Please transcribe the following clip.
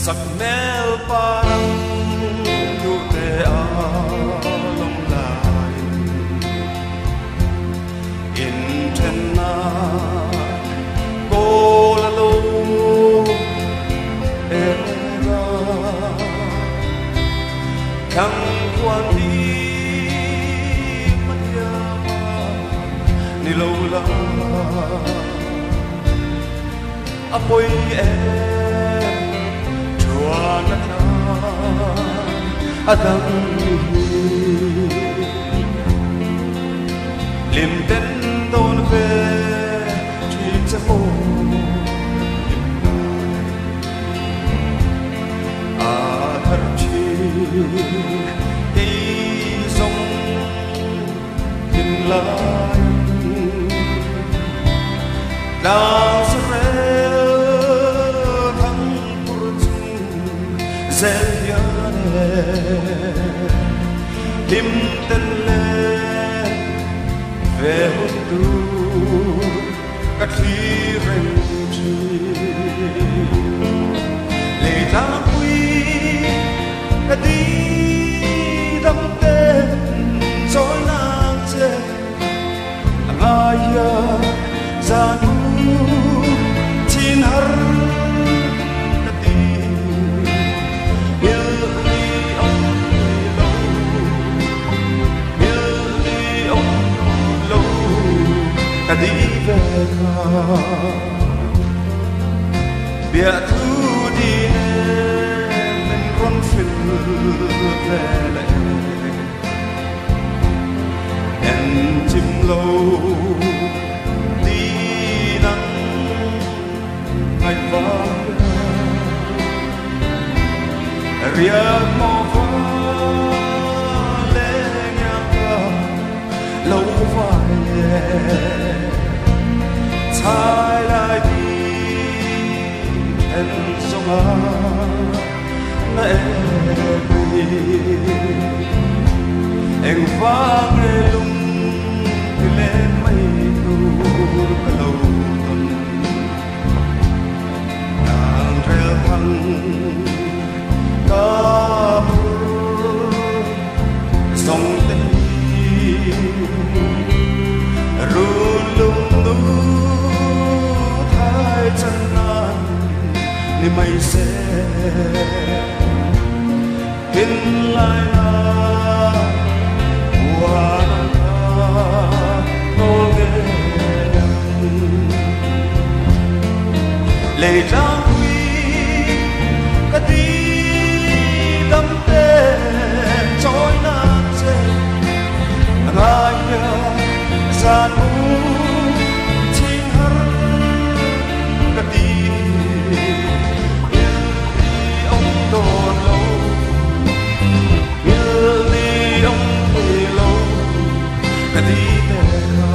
Sakhmel parang duhte a lawm laiin inthenna kawl a lo er a. Thlang khuan hi hmatiama ni lo la. A pawi em chuan a tla a dang hi Hlim ten dawn ve thin che maw hlim lai a thar thin kei zawng Hlim laiin tlang sarel thang pur chung zel hian e hlim ten le ve hun tur ka thlir reng thin. Lei tlangpui ka ti dam ten chawi nang che a ngai hian zan u chin har ka ti hil ni awm lo hil ni awm lo ka ti ve kha. Biahthu di nen min rawn hrilh ve leh en chim lo ti nang ngaihvak riak maw va leng ka lo vai e chai lai ti then zawng a na em engvang nge lung ti leng mai tur ka lo tawn nang rel thang ka phur zawng te hi run lung nu thai chan nan ni mai se hin lai na huan ang kha nawl nge ang lei tlangpui ka ti dam te chawi nan che a ngai hian zan mu ching har ka ti il ni awm dawn lo il ni awm thei lo ka ti te kha.